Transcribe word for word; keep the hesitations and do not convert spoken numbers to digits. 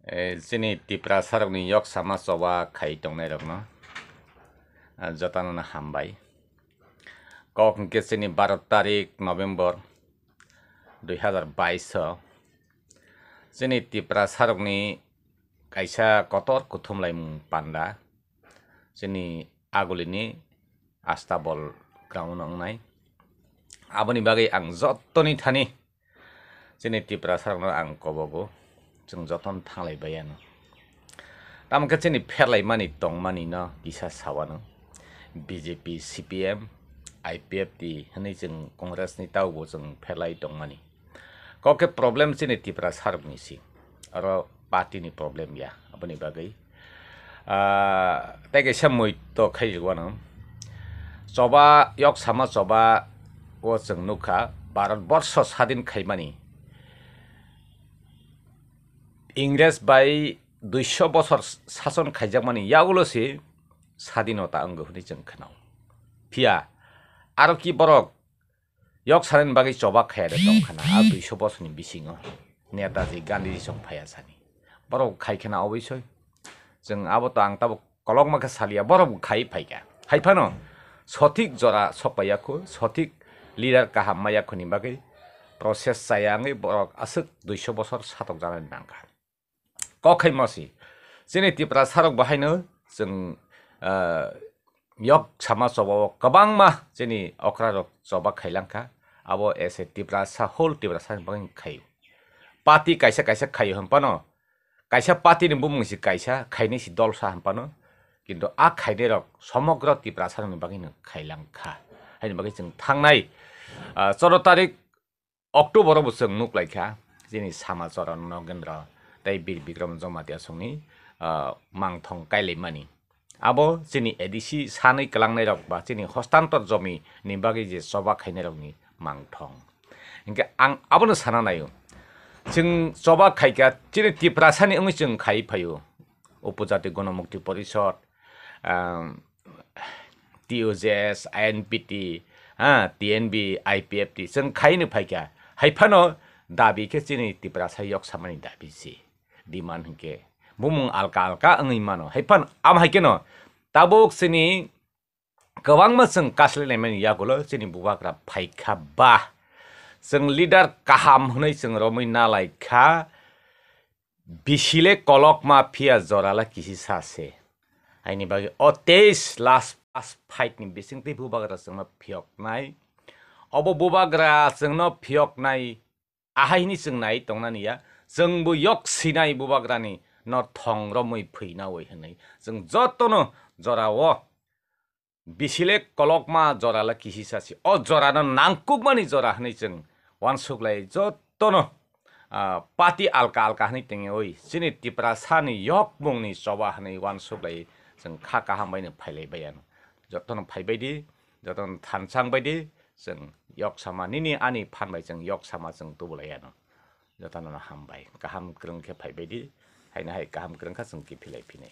Eh, chini Tiprasarokni yok sama choba khai tongnairokno, ah, jotono hambai. Kok hwnkhe chini baro tarik November dui hazar bais o chini Tiprasarokni kaisa kotor kuthumlaimung panda chini Agulini Astabol ground o wngnai. Aboni bagwi ang jottoni thani chini Tiprasarokno ang kobogo, chwng jotono thanglai bai ano. Tamo khe chini pherlaimani tongmani no kisa sawano B J P, C P M, I P F T hwnwi chwng Congress ni taubo chwng pherlai tongmani. Kok khe problem chini Tiprasarokni si, oro party ni problem ya, aboni bagwi. Ah, tei kaisa mui to khaijak wano. Choba, yok sama choba o chwng nukha, Bharat borsho sadin khaimani. Ingres bai duiso bosor sason khaijakmani yagulo se sadinota wngwi hwnwi chwng khnao. Phiya aro ki borok yok sanani bagwi choba khaya de tong khana a duiso bosorni bisingo Netaji Gandhiji song phaya sani. Borok khai khana oboisoi. Chwng abo to ang tabuk kolokma khe saliya, borok bo khai phaikha. Hai phano sothik jora sok paiya khu, sothik leader kaham maya khuni bagwi process chaya wngwi borok aswk duiso bosor satok janani nangkha. Kok khai masi. Chini Tiprasarok bo haino chwng, ah, yok sama choba o kwbangma chini okrarok choba khailang kha. Abo as a Tiprasa, whole Tiprasa ni bagwi khaio. Party kaisa kaisa khaio hwn phano, kaisa party ni bumung si kaisa, khainai si dol sa hwn phano, kintu a khainai rok somogro Tiprasa ni bagwi no khailang kha. Haini bagwi chwng thangnai, ah, choro tarik October o bo chwng nuk lai kha, chini Samacharan Nogendra tei Bir Bikram Jamatia songni, ah, mangthong kailaimani. Abo chini A D C sanwi kwlangnai rok ba chini hostantor jomi ni bagwi je choba khainai rokni mangthong. Hinkhe ang abono sana naio. Chwng choba khaikha chini Tiprasani wngwi chwng khai phaio. Upojati Gonomukti Porishod, um, T O J S, I N P T, ha, T N B, I P F T, chwng khaino phaikha. Hai phano dabi khe chini Tiprasa yok samani dabi si. Demand hinkhe bumung alka alka wngwi mano. Hai phan, am hai kheno tabuk chini kwbangma chwng kasle naimani yagulo chini bubagra phaikha ba. Chwng leader kaham hwnwi chwng romwi nalaikha. Bisile kolokma phiya jorala kisi sa se. Haini bagwi o teis last, last fight ni bisingtwi bubagra chwngno phiyoknai. Obo bubagra chwngno phiyoknai, ahaini chwng nai tongnani ya. Chwngbo yok sinai bubagrani no thong romwi phwinawi hwnwi. Chwng jotono jorao Bisile kolokma jorala kisisa si. O jorano nangkukmani jora hwnwi chwng uansuk lai jotono, ah, party alka alka hwnwi tongwi chini Tiprasani yokmungni choba hwnwi uansuk lai chwng kha kaham baino phailai baiano. Jotono phaibaidi, jotono thanchang baidi, chwng yoksama nini ani phan bai chwng yoksama chwng tubulaiano. Jotono hambai. Kaham kwrwng khe phaibaidi, haino hai kaham kwrwng kha chwng kiphilai phinai.